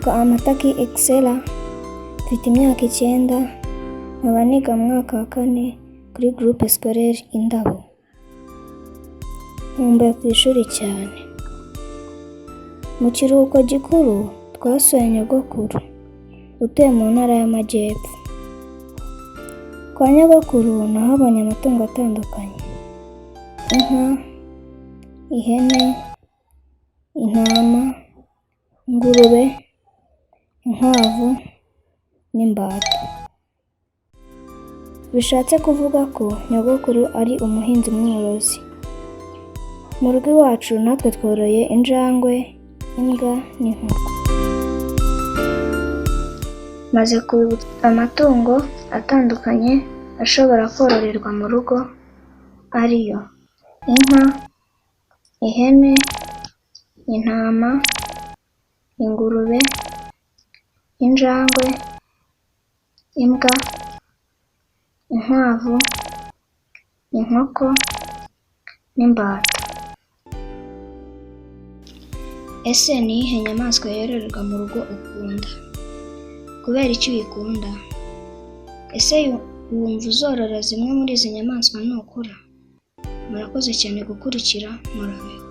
Nitwa Amataki Excella, mfite imyaka 9, nkaba niga mu mwaka wa 4 kuri Groupe Scolaire Indabo. Nkumbuye ku ishuri cyane. Mu kiruhuko gikuru twasuye nyogokuru utuye mu ntara y'Amajyepfo. Kwa nyogokuru nahabonye amatungo atandukanye: inka, ihene, intama, ingurube, inkwavu n'imbata. Bishatse kuvuga ko nyogokuru ari umuhinzi mworozi. Mu rugo iwacu natwe tworoye injangwe, imbwa n'inkoko. Maze kubibutsa amatungo atandukanye ashobora kororerwa mu rugo ariyo: inka, ihene, intama, ingurube, injangwe, imbwa, inkwavu, inkoko n'imbata. Ese ni iyihe nyamaswa yororerwa mu rugo ukunda? Kubera iki uyikunda? Ese wumva uzorora zimwe muri izi nyamaswa nukura? Murakoze cyane gukurikira, murabeho.